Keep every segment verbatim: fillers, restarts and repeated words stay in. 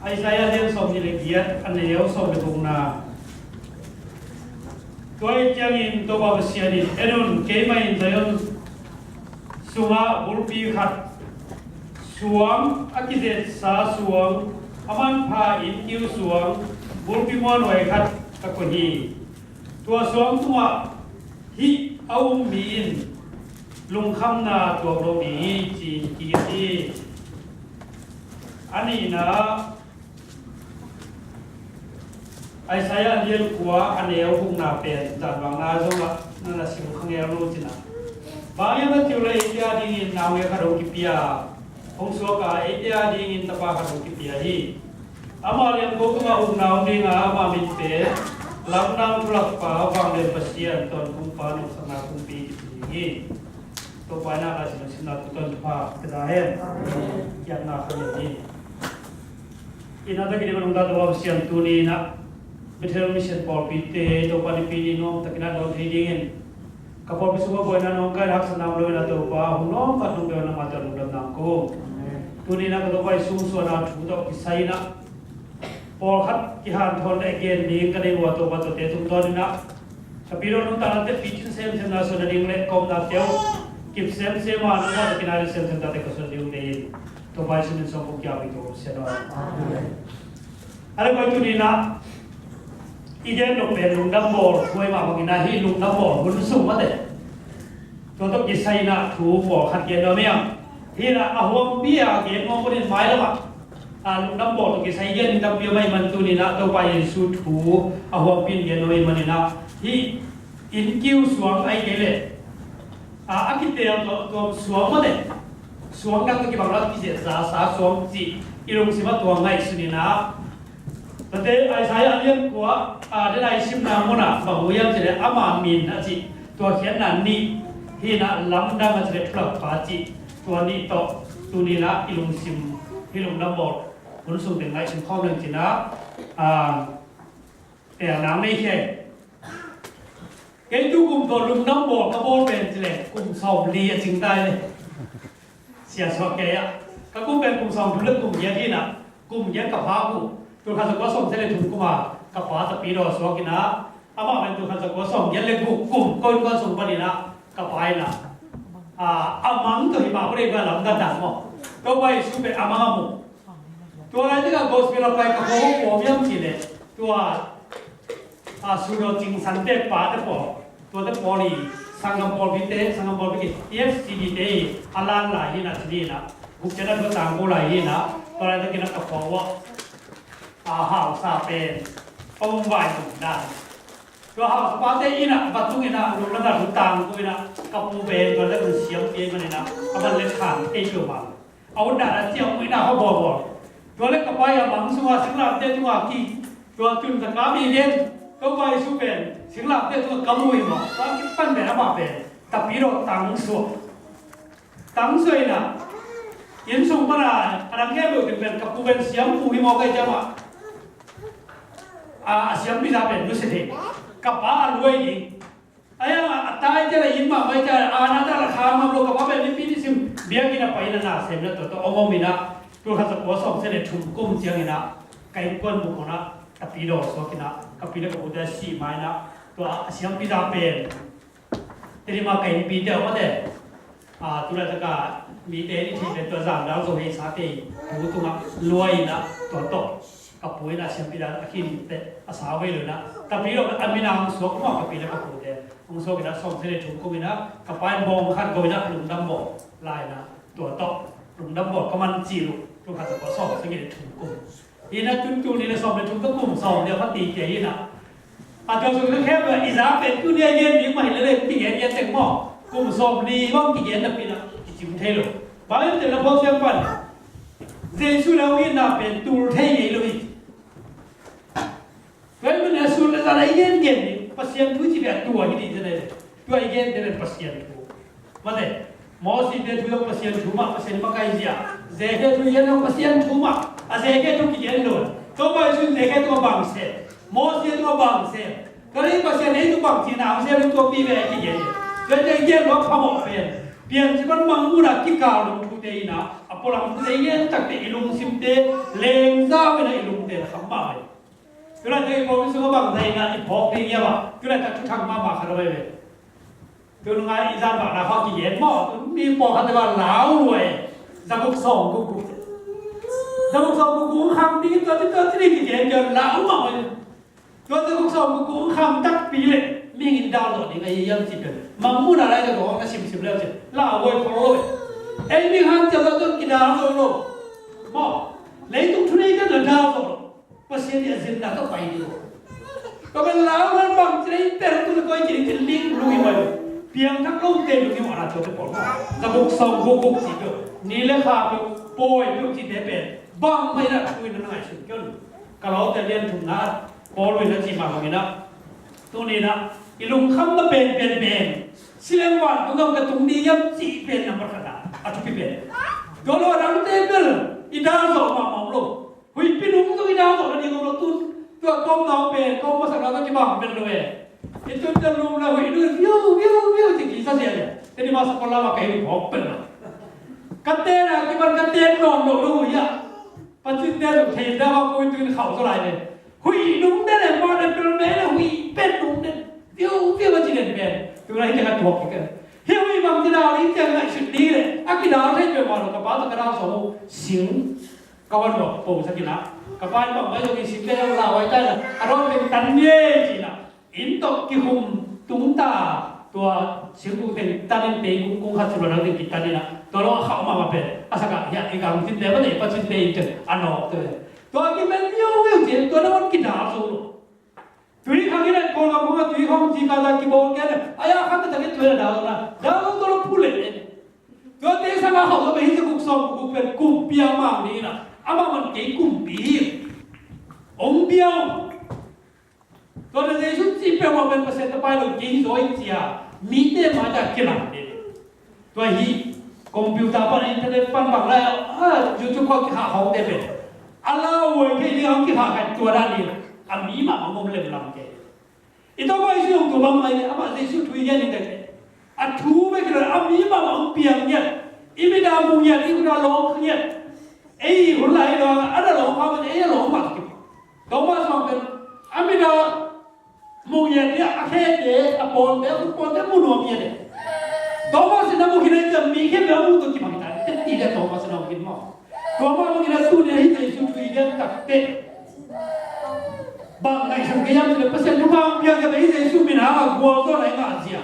Isaiah lian sawmnih le giat, a neu sawm le gukna. Tua ahih ciangin Topa Pasian in, "En un, keimah in Zion sungah bulpi khat, suang a kizetsa suang, a manpha innkiu suang, bulpi muanhuai khat ka koih hi. Tua suang tungah hih a um mi in lungkhamna tuak lo ding hi," ci-in kigelh hi. A nihna, Isaiah lian kua, a neu gukna pen zanvakna zongah na na sim kha ngel lo cin a. Bang hiam na cih uh leh eite adingin naungek khat hong kipia, hong suak a, eite adingin tapa khat hong kipia hi. Ama liangko tungah ukna om ding a, ama min pen Lamdang, Thulakpa, Vanglian Pasian, Tawntung Pa, Nopsakna Kumpi kici ding hi. Topa in a ka simsimna tu tawh pha ka ta hen. Kiatna kha ni. Ina ta kini manung ta Topa Pasian, tuni in a Bethel Mission pawlpite Topa Nipi ni nuam takin a dawn thei dingin, ka pawlpi sungah buaina nong kai, haksatna om lo in a Topa hong nawngkhat nong pia nangmah tawh lungdam nang ko. Tuni in a ka Topa i sungsuahna thu tawh kisai in a pawlkhat kihanthawn le gen ding ka nei uh a Topa, tuate tungtawn in a ka pil lo nuntaknate picin semsemna suan nading le ka omnate uh kip semsem a nangmah tawh kinai le semsem tate ka suan ding uh nei in, Topa Jesu min suang kong kiapih ka Pasian aw. Amen. A le koi tuni in a i gen nop pen lungdam bawl thu ahih mah bangin a, hih lungdam bawl hun sung mate, tua tawh kisai in a thu pawlkhat gen nuam ing. Hih in a a huampi a gen nuam hun in mailam ah, a, lungdam bawl tawh kisai gen ding tampi om ahih man tuni in a Topa Jesu thu a huampi in gen nuam ahih man in a, hih innkiu suang ahih kei leh, a, a kiteel tawh tuam suang mate, suang dang tawh kibang lo a kizetsa suang cih i lungsim ah tua ngaihsun in a, tate Isaiah lian kua, a, den a i simna mun ah bang uh hiam cih leh ama min a cih, tua khiatna nih, hih in a Lamdang a cih leh Thulakpa cih, tua nih tawh tuni in a i lungsim hih lungdam bawl hun sung teng ngaihsun khawm leng cin a, a, tel nang nei hi. Kei tu kum tawh lungdam bawl ka bawl pen cih leh kum sawmli a cing ta hi le. Sia suak kei ah. Ka kum pen kum sawmthum le kum giat hi in a, kum giat ka phak uh, tulkhat zakua sawmsagih le thum kum a ka pa Tapidaw suak in a, amah pen tulkhat zakua sawmgiat le guk kum ko innkuan sung pan in a, ka pa in a, a, a mang tawh hi mah, ko dei ba lam dandan maw. Topa Jesu pen a mang a mu. Tua laitak a gospel a pai ka pawlpi om hiam cih leh, tua, a, Sudo Cingsan te pa te pawl, tua te pawl i sanggam pawlpite, sanggam pawlpi ki, E F C D te i a lan lai hi in a, ci ni in a, guk ciang a tua tangko lai hi in a, tua laitak in a ka pawlpi uh a, a hausa pen, Pawm Vai Lungdan. Tua hausapate in a, va tung in a, lungdamna thu tangko in a, ka pu pen, tua laitak in siam pi man in a, a man le khan ei peuhmah. A utdan a ciam uh in a, hawh bawlbawl. Tua le ka pa i a mang sungah singlamteh tungah ki, tua tun ka kam i gen, Topa Jesu pen singlamteh tungah ka mu hi maw. Tua kipan pen amah pen Tapidaw tangsuah. Tangsuah in a, inn sung pan a, a dang khempeuh teng pen ka pu pen siampu hi maw, ka i ciam ah. A, a siampi za pen nusia thei. Ka pa a luai ding. Ahi hang a, a taite la inn mahmah i ciang a, a nate la kha mah lo, ka pa pen Nipi nisim biakinn a pai in a, na semna tua tawh om om in a, tulkhat zakua sawmsagih le thum kum ciangin a, ka innkuan buk hun a Tapidaw suak in a, ka pi le ka pute a sih ma in a, tua a siampi za pen Tedim a ka innpite a om a te. A, tu laitak a mite i theih pen tua Zangdal Zo Hei Sa te i bu tungah luai in a, tua tawh ka pu in a siampi dan a khin te a sa vei lo in a, Tapidaw a min a hong suak, hong suak ka pi le ka pute. Hong suak in a sawmsagih le thum kum in a, ka pa in bawng khat go in a lungdam bawl lai in a, tua tawh lungdam bawl ka man cil uh, tulkhat zakua sawmsagih le thum kum. Hi in a, tun tul nih le sawm le thum tawh kum sawm le khat ti kei hi in a. A tua sung tawh khempeuh i za pen tuni a gen ding mah hi lel e, kigen gen teng maw. Kum sawmli bang kigen napi in a kicing thei lo. Bang hiam cih leh Pasian pan Jesu le hong itna pen tul thei ngei lo hi. Tua ahih manin a sun le zan a i gen gen ding Pasian thu cih pen a tua hi ding hi lel e. Tua i gente pen Pasian thu. Mate, Moses te thu zong Pasian thu mah, Pasian makaih zia. Ezekiel thu zong Pasian thu mah, a Ezekiel thu kigen lo. Topa Jesu in Ezekiel thu a bang sem, Moses thu a bang sem. Tua leh Pasian ei thu bang cihna a sem, tua pi ve a kigen. Tua te i gen lo a phamawh pen Piancil pan Mangmuhna kikal lo thute in a, A pualam te i gen takte i lungsimte lengzau in a i lungte na kham mahmah hi. Tulaitak i pawlpi sungah bang thei na i phawk ding hiam a, tulaitak thuthang mahmah khat a vai ve. Tunga i zan bang na khawng kigen maw, mi pawlkhatte bang lau lua e. Za guk sawm guk guk, za guk sawm guk guk khang ding tua ci tua ci ding kigen kigen lau mahmah hi. Tua za guk sawm guk guk khang takpi leh mihing in dal zawh ding a hi hiam cih pen Mangmuhna lai ka dawng na simsim leu cin lau huai khol lo e. Ei mihing hanciam zawh tawh kidal zo lo maw. Leitung thunei kan na dal zo lo. Pasian ii a zinna tawh pai ding lo. Tua pen lau man bang ci leh i pen tu le koi ci ding ci ling lung i mai lo. Piangthak lote lung i mawhna tua te pawl maw. Za guk sawm guk guk cih peuh, ni le kha peuh, pawi peuh cihte pen bang mai na thu in na ngaihsun kei un. Ka lawmte lian thumna Paul in a cih mah bangin ah, tuni in ah i lungkhamna pen pen pen si leng vantung gam ka tung ding hiam cih pen nambat khatna a thupi pen. Tua lo a dangte bel i dal zawh mahmah om lo. Huihpi nung zong i dal zawh nading om lo. Tun tua kawmna om pen kawm masakna tawh kibang pen lo e. I tun tua lum la huih nung viau viau viau ci kisa sia le. Teni masa ko lama kei huih hawk pen lo. Ka tena kiban ka ten nawn lo lo huih ah. Pacinte zong thei deuh a koi tuin khauh zaw lai ve. Huih nung den e, mawh den bel mei le huih pen nung den. Viau viau a ci den pen. Tuna hih teng a tuak kik e. Hih huih bang ci dau ding ciang ngaihsut ding le a kidau thei peuhmah lo, ka pa tawh ka dau sawm uh sing ka van luak po sak in ah, ka pa in bang mai zong in sing te zong lau ai tai na a dawn teng tan ni e ci in ah. Inn tawh kikhum tungta tua singkung teng tanin tei kung kung khat sula dang teng kitanin ah tua lo a khauh mahmah pen a sakah hiah i gangcinte mate i pacinte in teng a nawk teh. Tua kimen viauviau ci tua na wan kidal zo lo. Tui khang in ah Kawlgam khong a tui khong ci kata kibawl kei le a ya khat takin tui a dal zo na dal zo tua lo phu leh. Tua teng sanga khauh zo pen hi ci guk sawm guk pen kumpi a mang ding in ah amah man kei kumpi hi. Ong biau. Tua na Jesu cih peuhmah pen Pasian tapa hi lo kei hi zaw hi ci a mite mai ta kilang te. Tua hi computer pan internet pan bang lai a YouTube khawng kikhah khawngte pen a lauhuai thei ding a hong kikhah khat tua dan ding a mi mah hong om lemlam kei. I Topa Jesu hong tua bang mai amah Jesu thu i gen ding teh. A thu bek hi lo a mi mah hong piang ngiat, i mit a mu ngiat, i hun a lawng ngiat. Ei hun lai hi lo a na lawng kha man ei a lawng mah kip. Thomas bang pen a mit a mu ngiat hi a, a khete a pawlte a khut pawlte mu nuam ngiat e. Thomas in a mu khin a ciang mi khempeuh a mu tawh kibang hi ta. Teti le Thomas in a mu khin maw. Tua mah bangin a tuni a hih Jesu thu i gen takteh bang ngaihsun kei hiam cih leh Pasian thupha hong piak kei a hih Jesu min hangah gualzawhna i ngah zia.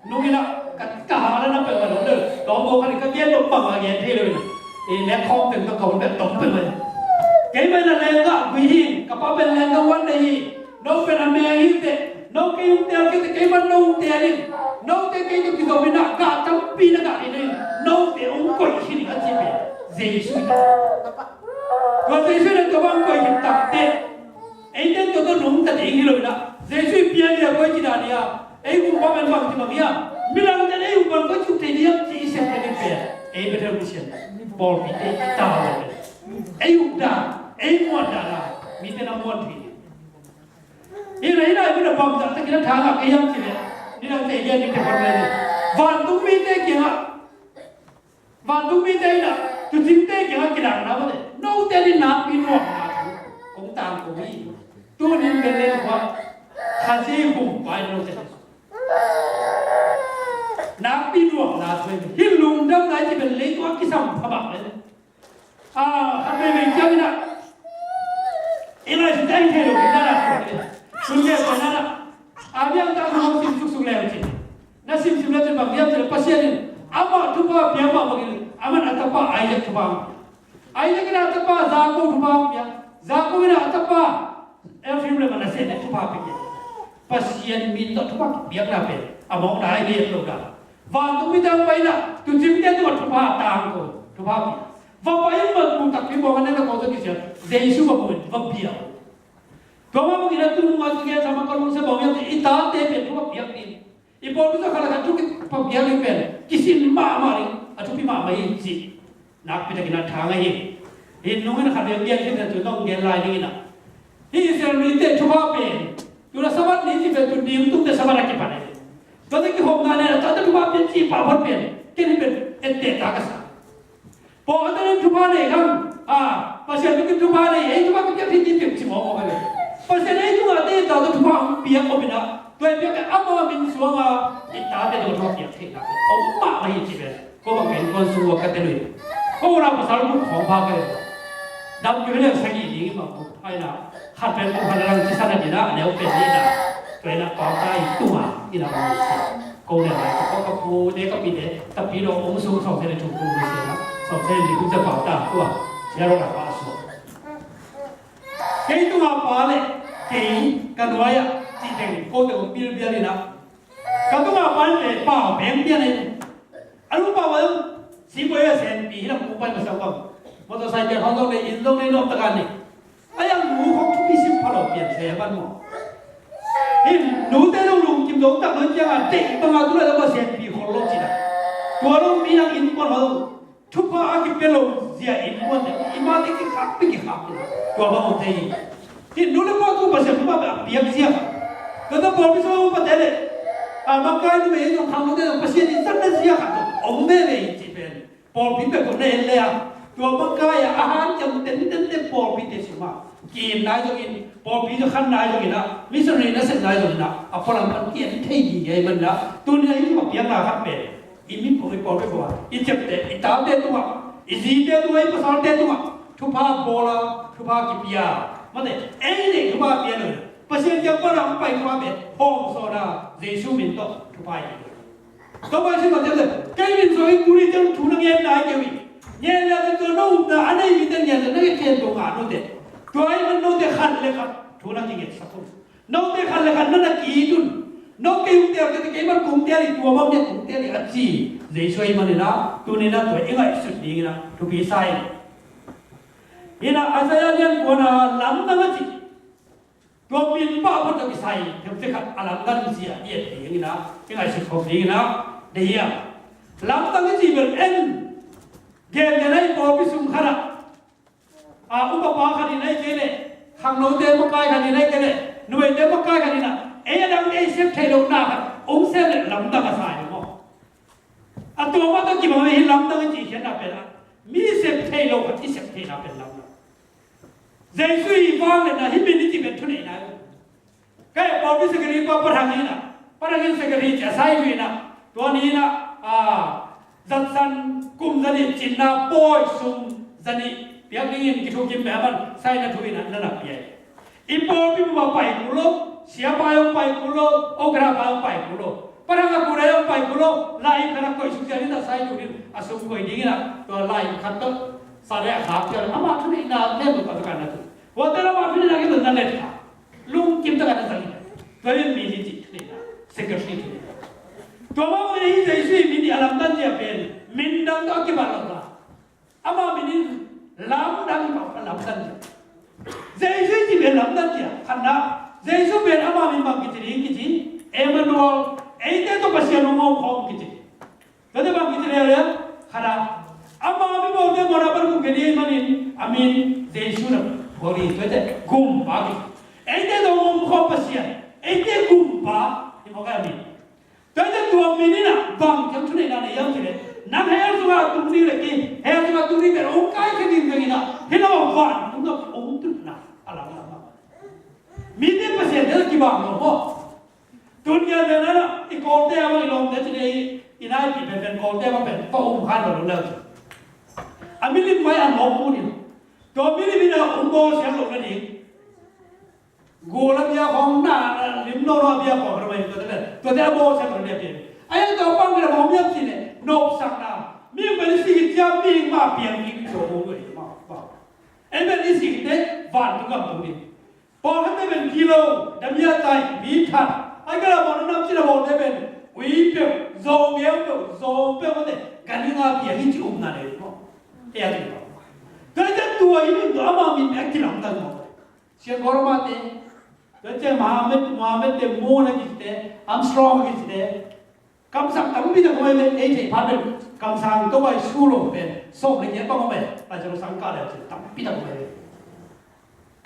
Nung in ah ka, ka hang a na peuhmah lo deuh tawmbaw khat in ka gen lo bang a gen thei lo in ah. I nek khawm teng tawh ka hun bek tawm peuhmah in. Keimah in a lenggah gui hi, ka pa pen lenggah one nei hi. No pen a meng hi teh. No kei hong teel kei teh keiman no hong teel in. Note kei tawh kizom in ah gah tampi na gah in ah note hong koih khin in a ci pen Jesu hi. Tua Jesu in ah tua bang koih khin takteh eite tua tawh nungta ding hi lo in ah Jesu i pian hi a koi ci dan hi a. Ei hum bang en bang ci bang hi a. Midangte in ei hum bang koi ci thei ding hiam ci i sem ding pen ei Bethel Mission pawlpite i ta lo pen ei hum dan ei muan dan a mite na muan thei ding. Hi na hi na i mun a bang zahtakin a tha ngah kei hiam cih leh nidang teh hian ding teh hon mai ni. Vantung mite kiangah, vantung mite in ah tuucingte kiangah kidangna mate note in nakpi nuamna thu kong tangko hi. Tunin Bethel khua Khazih hum pai note nakpi nuamna thu hi. Hih lungdamna i cih pen leitung a kisam pha bang le. A, khat veivei ciangin ah i ngaihsut a hing thei lo ding na na suak hi. Sun ngen pen na na a biang ta hong sim suksuk leu cin na simsim leu cin bang hiam cin Pasian in amah thupha piak mah bangin amah in a tapa Isaac thupha hong pia. Isaac in a tapa Jacob thupha hong pia. Jacob in a tapa Ephraim le Manasseh in thupha pia. Pasian min tawh thupha piakna pen a mawkna a hi het lo dan. Vantung mite hong paina tuucingte tungah thupha tangko thupha pia. Va pai in va mu takpi buang a nena ko tawh kisiat Jesu va mu in va bia. Tua mah bangin a tunung a kigen sama ka lungsia bawng hiam cih i tate pen thupha piak ding. I pawlpi tawh khat le khat thupha piak ding pen kisin mahmah ding a thupi mahmah hi cih. Nakpi takin a thang ahi. Hih nungin khat vei gen khin tu nong gen lai dingin ah. Hih Israel mite thupha pen tuna Sabbath ni cih pen tu ni hong tung teh Sabbath a kipan ahi. Tuate kihopna nen a tate thupha pen cih pah phot pen ken hih pen etteh ta ka sa. Pawlkhatte in thupha nei kha, a, Pasian tungah thupha nei, ei thupha ka piak thei ding piak ci mawkmawk a ve. Pasian ei tungah a deihtak tawh thupha hong piak om in ah, tua i piak leh ama min suang a i tate tungah thupha piak theihna om mahmah hi ci ve. Ko bang ka innkuan sung ua ka tel uh hi. Ko unau pasal muk khawng pha ka hi. Dam kei leh sagih ding i mah muk pha in ah, khat pen muk khat a dang ci san a ding ah, a neu pen nih in ah, tua in ah pau ta i tung a, in ah muk sia. Ko ne lai ka, ko ka pu ne ka pi ne, ka pi lo ong sung sawm sen le thum kum ni sen a, sawm sen le kum za pau ta tua, sia lo na pa so. Kei tunga pa le, kei ka nuai a, ci teng ko te ong bil bial in a. Ka tunga pa le pau beng bial in. A lu pau a, si boy a sen pi, hi lam pu pai ma sa pau. Motorcycle hong dong le, in dong le, nom ta ka ni. Ai, a lu khong thupi sim pha lo pian se a ban maw. Hi, nute zong lungkim zong tak lo ciang a, deih bang a tu lai lo ka sianpi khol lo cih a. Tua lo mi nang innkuan hong thupha a kipia lo zia innkuan te, i mate kikhak pi kikhak pi. Tua bang hong thei hi. Hi, nu le pa tu Pasian thupha a piak zia kha. Tua ta pawlpi sung pate le, a, makai numei zong khang nute zong Pasian in zatna zia kha tu om veve hi ci pen. Pawlpi peuh na en le a, tua makai a, a hanciam tenten te pawlpite sungah ki-in nai zongin, pawlpi khan nai zongin ah, missionary na sep nai zongin ah, a pualam pan ki-en thei gige ahih manin ah, tuni-in ah hih thu a piakna khat pen i mi pawlpi, pawlpi pawlpi, i ciapte, i tate tungah, i zite tungah, i pasalte tungah thupha bawl a, thupha kipia, mate, ei deih thupha pia lo, Pasian kiang pan a hong pai thupha pen hawmsawn a, Jesu min tawh thupha i pia lo. Ka bai sim a tel le, kei min so i kuri tel thu na ngen nai kei uh hi. Ngen le tua no upna a nei mite ngen le na ngen ken to nga note. Tua i man note khat le khat thu na kingetsak un. Note khat le khat na na ki-it un. No kei ung tel kei, kei man kung tel hi, tua bang ne kung tel hi a ci. Jesu i man in a, tuni in a tua i ngaihsut ding in a, thupi sa hi. Hi in a Isaiah lian kuana lamdang a ci. Tua min pah phot tawh kisai themte khat a lamdang zia i et ding in a, i ngaihsut khawm ding in a, deih hiam? Lamdang i cih bel en, gentehna i pawlpi sung khat ah, a, upapa khat in ahih kei leh, khangnote makai khat in ahih kei leh, numeite makai khat in a, ei a dang ei sep theih lohna khat hong sem leh lamdang a sa hi maw. A tua mah tawh kibang hi lamdang i cih khiatna pen a, mi sep theih loh khat i sep theihna pen lamdang. Jesu i vangliatna hi min i cih pen thuneihna hi. Kei pawlpi secretary pa Pa Thang hi in a, Pa Thang in secretary ci a sai thu in a, tua ni in a, a, zatsan kum zanih cinna pawi sum zanih piak dingin kithukim pen a man sai na thu in a na na pia hi. I pawlpi bup ah pai kul lo, siapa hong pai kul lo, okra pa hong pai kul lo, Pa Thang a kul hong pai kul lo, lai khat a koih suk ciang in a sai thu in a sum koih ding in a, tua lai khat tawh sa le a khak ciang amah thuneihna lemlo ka kan na tu. Tua te amah thuneihna lemlo na let kha. Lungkim tak a na zang hi. Tua in mi ni cih thuneihna, secretary thuneihna. Tua mah bang in Jesu i min i a lamdang zia pen min dang tawh a kibat lo ta. Ama min in lamdang i mah a lamdang zia. Jesu i cih pen lamdang zia. Khatna, Jesu pen ama min bang kici ding kici, Emmanuel, eite tawh Pasian hong om khawm kici. Tuate bang kici leuleu, khatna, ama mi bawlte mawhna pan gum khe ding ahih manin a min Jesu na phuak ding, tuate gumpa kici. Eite tawh hong om khawm Pasian, eite gumpa hi mawk a min. Tua hi ciang tua min in a bang ciang thuneihna nei hiam cih leh, nang hell sungah tung ding leh kei hell sungah tung ding pen hong kaikhia ding veng in a, hih lam ah vantung tawh hong tutna a lamdang mah. Mite Pasian te tawh kibang lo maw. Tun ngian pen a, i Kawlte a bang, i lawmte ci leh i naipih penpen Kawlte a bang pen tawh um khan lo lel. A milim vai a nawk mu ding. Tua milim in a hong bawlsiang lo nading. Gul a bia khawng na, lim lo lo a bia khawng ka mai, tuate, tuate a bawlsiang lo nading. A hi a tua bang pen a bang hiam cih leh nopsakna. Mihing pen i sih khit ciang mihing mah piang ding zo lo hi mah. Ei pen i sih khit teh vantung gam tung ding. Pawlkhatte pen kilo, damiah tai, mi that. Ai ka la mawh na nam cih la mawhte pen ui peuh, zo ngeu peuh, zo peuh mawhte, ganhing a piang hi ci umna nei maw. Ei a ci maw. Tua hi ciang tua hi min tua ama min a kilamdang maw. Sian Kawlramte, tua ciang Muhammad, Muhammad te, Mo na kicite, Armstrong na kicite. Kamsang tampi tak om ahi ve, ei theih phat pen kamsang tawh a i su lo pen sawm le giat bang om ve, Lai Siangtho sang kah le cin tampi tak om ahi ve.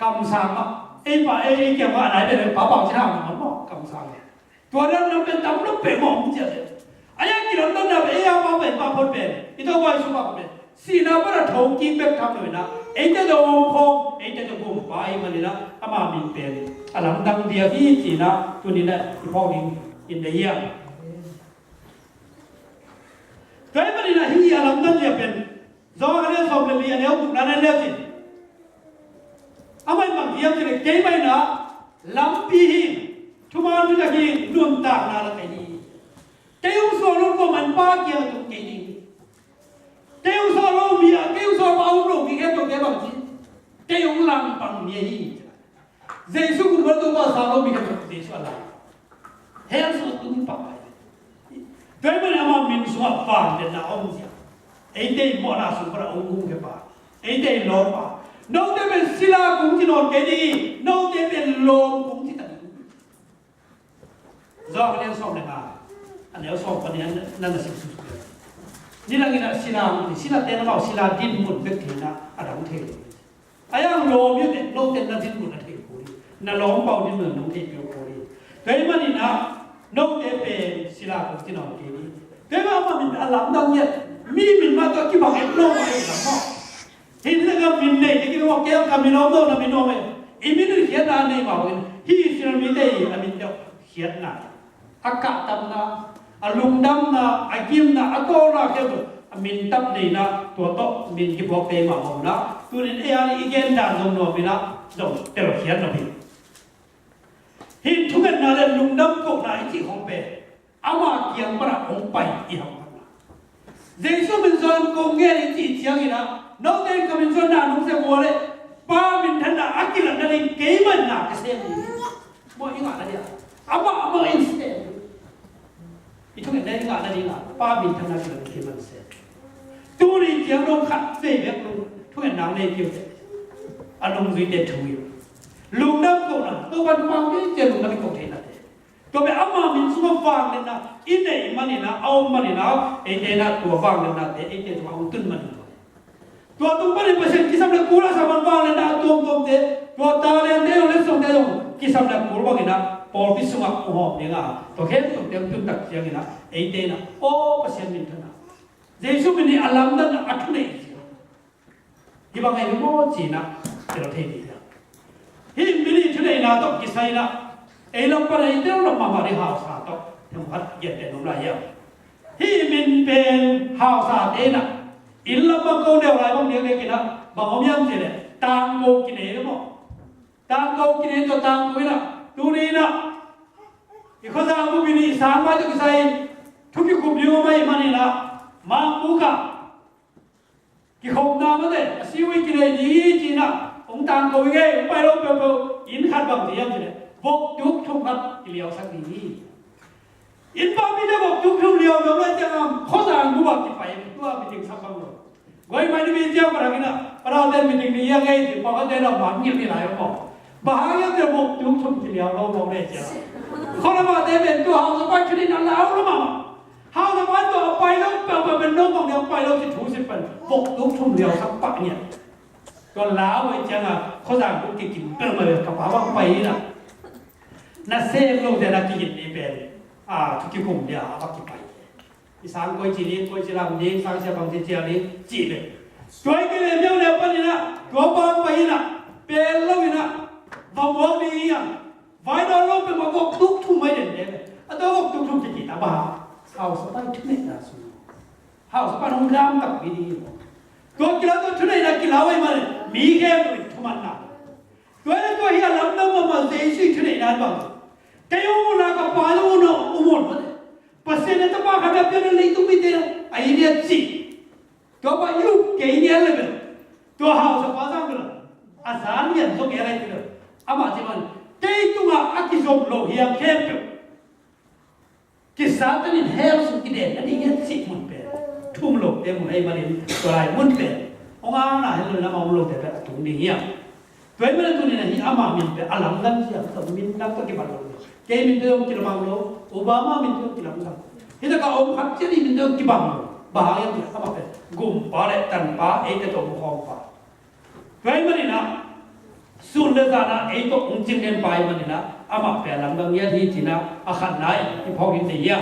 Kamsang mah, ei pa ei, ei kiang mah a nai pen pa Pau Cin Hang mah maw, kamsang le. Tua dan lam pen tam lo pen maw om cia le. A ya kilamdanna pen ei a pa pen pa phot pen, i tawh a i su pa phot pen Sihna pan a thokik bek tham lo in ah, eite tawh om khawm, eite tawh gumpa ahih manin ah, ama min pen a lamdang diak hi ci-in ah tuni-in ah i phawk ding in deih hi hang. Tua ahih manin ah hih a lamdang diak pen Johan a lian sawm le li, a neu gukna na en le cin, amah in bang ci hiam cih leh, keimah in ah lampi hi, thuman thutak hi, nuntakna la kei hi. Kei hong suah lo kuamah in Pa kiangah tung kei ding hi. Kei hong suah lo mi ah, kei hong suah pa a um lo mi khempeuhte bang ci, kei hong langpang mi ahi hi. Jesu kum bel tua sa lo mi khempeuh Jesu a lang. Hell sung tung pah mai. Tua ahih manin ama min sungah vangliatna a om zia, eite i mawhna sung pan a hong hong khia pa, eite i lawm pa. Note pen sila kung ci nawn kei ding hi, note pen lawm kung ci ta ding hi. Johan a lian sawm le nga, a neu sawm pan nih na na sim suk suk le, nidang in ah sila, silate in amau sila dinmun bek thei in ah a dang thei lo. A yang lawm hi teh, note na dinmun na thei kul hi, na lawmpa uh dinmun na hong thei kul hi. Tua ahih manin ah note pen sila kung ci nawn kei ding hi. Tua ahih manin ama min a lamdang hi a, mi min mah tawh kibang et lo mah hi lam maw. Hih takah min nei te kei maw, kei ka min om lo, na min om e. I min in khiatna a nei mah bangin, hih Israel mite i a min tawh khiatna, a kahtamna, a lungdamna, a gimna, a tawlna khempeuh a min tawh neihna, tua tawh min kiphuak te mah bangin ah, tuni-in ei a ding i gen dan zong nuam in ah, zong telkhiat lo hi. Hih thungetna le lungdam kohna i cih khawng pen ama kiang pan a hong pai i hamphatna. Jesu min suang kong ngen i cih ciangin ah, note in ka min suang na nong sep uh leh Pa minthanna a kilat nading keimah in na ka sem ding hi. Maw, i ngah nading a, amah amah in sem. I thungetna i ngah nading a Pa minthanna a kilat nading keimah in sem. Tuni ciang dong khat vei bek lung thungetna nei kei uh teh, a nungzuite thu hi. Lungdam kohna, Topa nungak kei ciang lungdam i ko theihna te. Tua pen ama min sungah vangliatna i neih manin ah, a om manin ah, eite in ah tua vangliatnate eite tungah hong tun manin ah, tua tung panin Pasian kisam le kul a sa man vangliatna a tuamtuamte, tua talente zong, letsongte zong kisam le kul bangin ah pawlpi sungah hong hawm ding a, tua khempeuhte hong tun tak ciangin ah eite in ah, aw Pasian minthanna, Jesu min hi a lamdanna a thuneih hi. Hih bang ahi maw ci-in ah, tel thei ding hi. Hih min i thuneihna tawh kisai in ah, ei lam pan a i tel lo mahmah ding hausa tawh themkhat genteh nuam lai hiam? Hih min pen hausate in ah, inn lam bang ko neu lai bang diakdiak in ah, bang om hiam cih leh tangko kinei ve maw. Tangko kinei tawh tangko in ah, tuni in ah i khuazang bup in i sang mai tawh kisai thu kikum ding om ahih manin ah, mangkuk ah kikhopna mate, a siwi kinei ding hi ci-in ah hong tangko hi ngei. Hong pai lo peuhpeuh inn khat bang ci hiam cih leh vok tuk thum khat kiliausak ding hi. Inn pamite vok tuk thum liau lo lai ciang a, khuazang bup ah kipai, tua meeting sak bang lo. Guai mai ni mi ciang parak in ah, panaute meeting ni hiang ngei ci, pawlkhatte na man ngilh ni lai maw. Bang hang hiam cih leh vok tuk thum kiliau lo maw le ciang. Khualamate pen tua hausa pa i thuneihna lau lo mahmah. Hausa pa tua a pai lo peuhpeuh pen no bang dia pai lo ci thu sim pen vok tuk thum liausak pah ngiat. Tua lau ei ciang a, khuazang tuk kikim peuhmah ve, ka pa bang pai in ah, na sem lote na kigin ni pen, a, thu kikum dia a va kipai. I sang koi ci ding, koi ci lam ding, sang sia bang ci cial ding, cih leh. Tua i kilem leu leu panin ah, tua bang pai in ah, pel lo in ah, va muak ding hi hang. Vai dawn lo peuhmah vok tuk thum mai den leh. A tua vok tuk thum ci ci ta bang. Hausa pa i thuneihna sung. Hausa pa hong lam takpi ding hi. Tua kilau tua thuneihna kilau ahih manin, mi khempeuh in thumanna. Tua hi a tua hi a lamdang mahmah Jesu i thuneihna bang. Kei hong muhna ka Pa zong hong muh mawk. Pasian in a Tapa khat a piak a leitung mite a it hi a ci. Tua pa i uk kei ngiat le bel, tua hausa pa zang bel, a zan ngiat zong ngiat lai ti bel, amah ci man, kei tungah a kizom lo hiam khempeuh, kisatanin hell sung kiden nading hi a cih mun pen, thum lote mun ahih manin, tua lai mun pen hong angna hen lo in amah om lote pen a tung ding hiam? Tua ahih manin tuni-in ahi ama min pen a lamdang hiam, tua min dang tawh kibang lo. Kei min tawh zong kilawm lo, Obama min tawh zong kilamdang. Hih takah a om khat ciat i min tawh zong kibang lo. Bang hang hiam cih leh amah pen gumpa le tanpa, eite tawh om khawmpa. Tua ahih manin ah, sun le zan ah ei tawh hong cing den pa ahih manin ah, amah pen a lamdang ngiat hi ci-in ah, a khatna i phawk in deih hiam?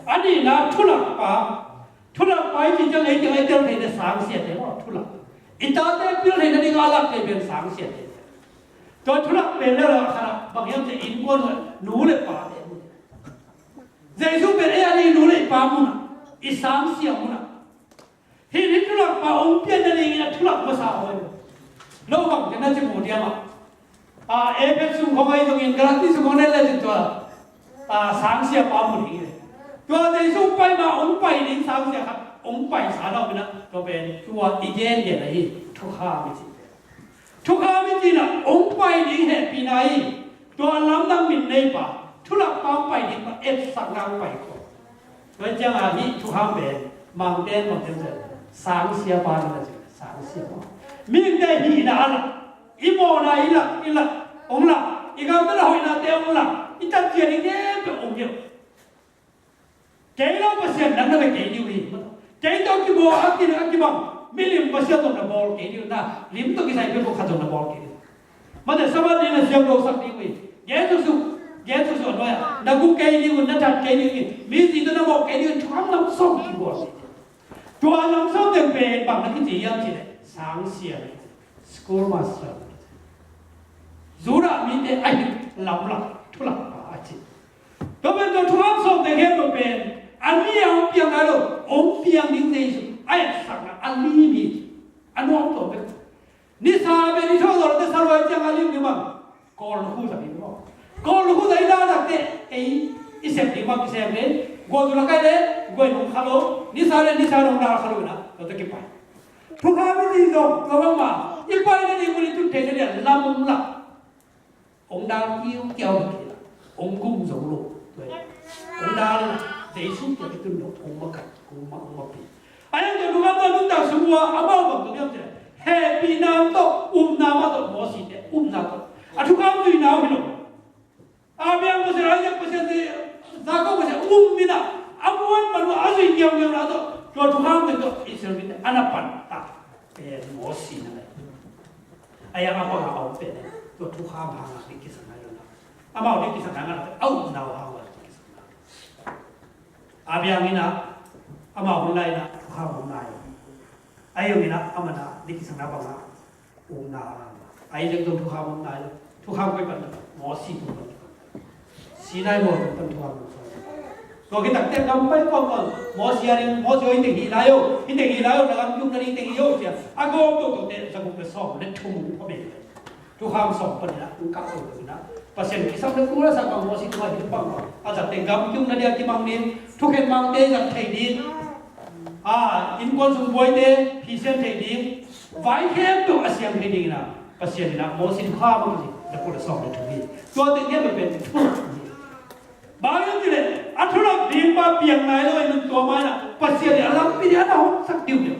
A nihna thulakpa, Thulak pai ci ciang ei ciang ei tel thei le sangsia te maw, thulak. I tate pil thei nading a lak thei pen sangsia te. Tua thulak pen le la khat ah bang hiam ci innkuan nu le pa te. Jesu pen ei a ding nu le pa mun ah, i sangsia mun ah. Hih ni thulak pa hong pian nadingin a thulak masa hoi. No bang te na ci mu diam ah. A, Efesa sung khong ahi zongin Galati sung khong ne le cin tua, a, sangsia pa mu ding hi. Tua Jesu pai ma hong pai ding sangsia khat hong paisa na om in ah, tua pen tua i gen gen ahi thukham i ci. Thukham i ci in ah hong pai ding hehpihna hi. Tua lamdang min nei pa, thulak pa hong pai ding pa, etsakna hong pai khawm. Tua ciang a hih thukham pen Mangte in bang ci hiam cih leh sangsia pa na ci, sangsia pa. Mihingte hihna a lak, i mawhna i lak, i lak, hong lak, i gamtatna hoihnate hong lak, i tat ciat i khempeuh hong hilh. Kei lo Pasian nang na bia kei ding uh hi. Kei tawh kibawl a ki, a kibang milim Pasian zong na bawl kei ding uh, na lim tawh kisai peuh khat zong na bawl kei ding uh. Mate, Sabbath ni na siam lo sak ding uh hi. Gen suk suk, gen suk suk a nuai ah na gu kei ding uh, na that kei ding uh hi. Mi zi tawh na mawh kei ding uh hi. Thukham lam sawm kibawl. Tua lam sawm teng pen bang na kici hiam cih leh sangsia, school master. Judah mite a hih lamlak thulak pa a ci. Tua pen tua thukham sawm teng hiam tua pen a ni a hong piang nai lo, hong piang ding Jesu a etsakna a lim hi. A nuam tua pen Nisa pen i thawh zawh lote sa luai ciang a lim ding bang. Kawl lukhu zah ding maw. Kawl lukhu zah i na zah teh ei i sem ding bang kisem ding. Guah zu la kai le guah nung kha lo. Nisa le nisa nung na kha lo na. Tua teh kipai. Thukham i ci zong tua bang mah i pai na ding mun i tun thei na ding lam ung la. Hong dal kiukiau na kei la, hong gum zo lo. Hong dal na, Jesu kiang i tun lo, hong makat, hong ma, hong mapi. A yang tua thukham tua nuntak sung ua, amau bang tua niam cia. Hehpihna tawh, upna mah tawh, Mosi te, upna tawh. A thukham zuihna uh hi lo. Abraham Pasian, Isaac Pasian, Jacob Pasian, um mi na, a muan man ua, a zui kiaukiau na tawh, tua thukham tua tawh, Israel mite, a na pan ta. Pen Mosi na lai. A yang a bang a om pen tua thukham hang a ding kisam nai lo na. Amau ding kisam nai ngal a pen a upna uh hang a ding kisam nai. A biang in a amau hun lai in a thukham om nai lo. A yong in a amau na ding kisam na bang a upna hang a. A i ding zong thukham om nai lo. Thukham koi pan Mosi tung pan. Sinai mual tung pan thukham tung sawm. Tua khit tak teh gam pai kawm kawm. Mosi a ding, Mosi aw, hih teng hih lai o, hih teng hih lai o, na gam kiukna ding teng hih o cia. A gawm tawh tawh teh za guk le sawm le thum kha bei. Thukham sawm pan in a tung kah tawh tawh in a. Pasian kisam le kul a sak bang Mosi tua hih bang bang. A zat teh gam kiukna ding a kimang ding, thukhen mangte zat thei ding. A, innkuan sung buaite phisian thei ding. Vai khempeuh a siam thei ding in a. Pasian in a Mosi thukham a ci, za kul le sawm le thum hi. Tua teng khempeuh pen thukham hi. Bang hiam cih leh a thulak ding pa piang nai lo in tua mah in a Pasian in a lampi ding a na hong sak diudiu.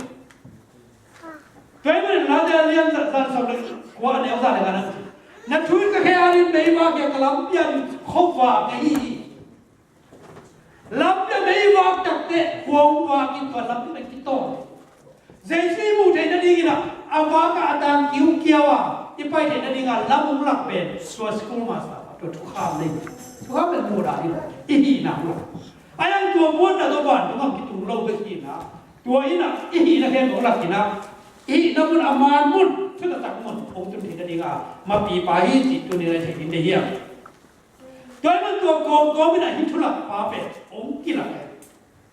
Tua ahih manin Late a lian za, za sawm le kua a neu za le nga na ci. Na thu in ka khe a ding meivak hi a, ka lampi a ding khuavak ahi hi. Lampi a meivak tak teh khuavak vak in tua lampi pen kitawn. Jesu i muh theih nadingin a, a vak a, a tang kiukiau a i pai theih nading a lam hong lak pen tua school master, tua thukham nei. Thukham pen muh dah ding i hihna hong lak. A yang tua muanna tawh vantung ah kitung lo bek hi na. Tua in a i hihna khempeuh hong lak in a, i hihna mun a man mun, thutaktak mun hong tun theih nading a mapipa hi cih tuni-in a i theih ding deih hiam? Tua ahih manin tua kawmkawm in a hih thulak pa pen hong kilak hi.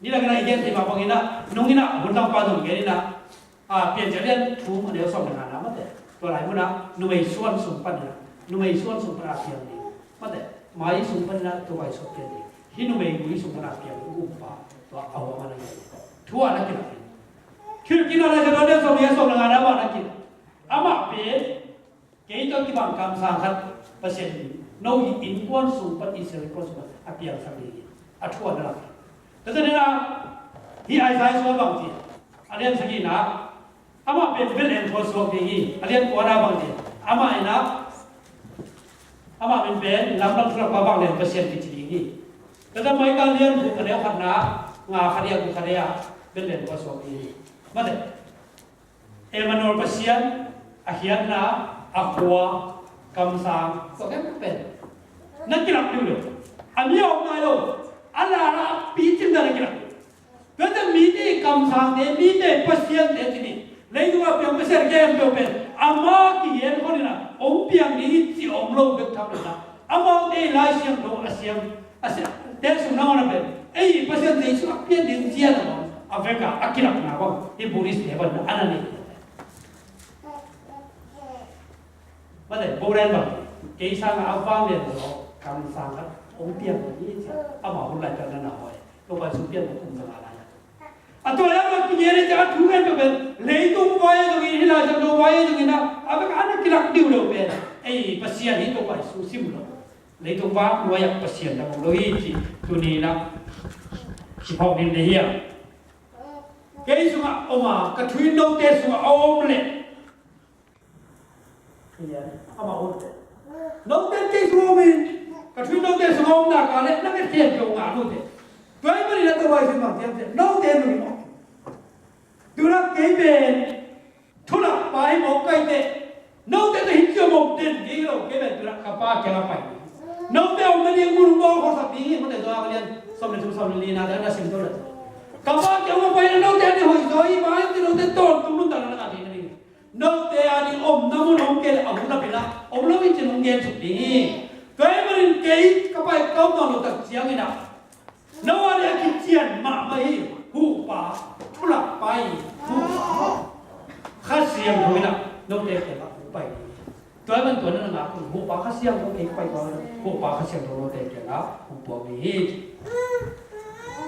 Nidang in a i gen thei mah bangin a, nung in a, Hun Lampa zong gen in a, a, Piancil a lian thum a neu sawm le nga na mate. Tua lai mun a numei suan sung pan in a, numei suan sung pan a piang ding mate. Mai sung pan in a tua vai suak piang ding. Hih numei gui sung pan a piang ding, um pa, tua a hua man a gen. Thu a na kilak hi. Khilkina lai sa tua lian sawm le nga, sawm le nga na mah na kilak. Amah pen kei tawh kibang kamsang khat Pasian in no hih innkuan sung pan, Israel innkuan sung pan a piangsak ding hi. A thu a na lak hi. Tua ciangin a hih Isaiah sung a bang ci, a lian sagihna, amah pen Bethlehem khua suak ding hi. A lian kuana bang ci, amah in a, amah min pen lamdang thulak pa vanglian Pasian kici ding hi. Tua ciang Micah lian guk a neu khatna, nga khat hi a, guk khat hi a, Bethlehem khua suak ding hi. Mate. Emmanuel Pasian a khiatna, a khua, kamsang, tua khempeuh pen na kilak diu lo. A mi a om nai lo. A lala a picing dan a kilak. Tua ciang mite kamsangte, mite pasiante ci ni. Leitung a piang pasian khempeuh pen ama kigen khol in a hong piang ding hi ci om lo bek tham lo in a, amaute Lai Siangtho a siam, a siam, te sung nangawn a pen ei Pasian Jesu a pian ding cian a bang a vek a, a kilakna bang hi Buddhist te bang a na nei. Mate, Boran bang, kei sang a vang lian lo, kamsang a hong piang ding hi ci a, ama hun lai piang na na hoi. Topa Jesu pian kum za nga lai a, a tua leh a kigen hi ci a, a thu khempeuh pen leitung vai a zongin, hih Lai Siangtho vai a zongin a, a vek a na kilak diu lo pen ei Pasian hi, Topa Jesu sim lo. Leitung vai a Pasian dah om lo hi ci, tuni in a kiphawk ding deih hi a. Kei sungah om a, ka thu in note sungah a om leh Amen. Amah ut teh. Note kei sung om in, ka thu in note sung om nak leh na nget khempeuh ngah note. Tua ahih manin a Topa Jesu in bang ci hiam cih leh, note nung in om. Tua kei pen thulakpa hi mawk ka hi teh, note tawh hih ciang om den kei lo, kei pen tua ka Pa kiangah pai. Note omna ding mun hong bawl kholsak ding hi, Mate Zua ka lian sawm le thum, sawm le lina ah na sim to leh, ka Pa kiangah pai na note a ding hoih zaw hi, bang hiam cih leh note tawntung nuntakna na ngah theihna ding. Note a ding omna mun om kei leh a hun a pen a om lo hi cih hong gen suk ding hi. Tua ahih manin kei ka Pa ka om nawn loh tak ciangin a, no a ding a kician mahmah hi. Huhpa, thulakpa hi. Huhpa, Kha Siangtho in a note kiangah hong pai ding hi. Tua ahih manin tua na ngak un, Huhpa Kha Siangtho, kei ka pai tua, Huhpa Kha Siangtho note kiangah hong puak ding hi.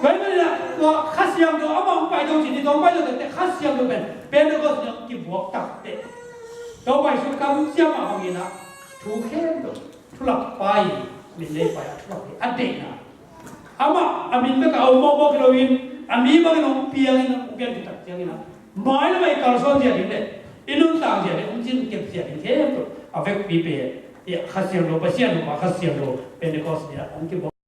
Tua ahih manin a, tua Kha Siangtho amah hong pai to cih ni, tua hong pai to teh Kha Siangtho pen Pentecost ni hong kibuak tak teh, Topa Jesu kamciam mah bangin a, thu khempeuh, thulakpa hi, min nei pai a thulak hi, a deihna. Amah a min bek a om mawkmawk hi loin, a mi bangin hong piangin, hong piang tak ciangin a, mailam ah i kalsuan zia ding leh i nuntak zia ding, hong cinkep zia ding khempeuh a vekpi pen, i Kha Siangtho, Pasian Huhpa Kha Siangtho, Pentecost ni a hong kibuak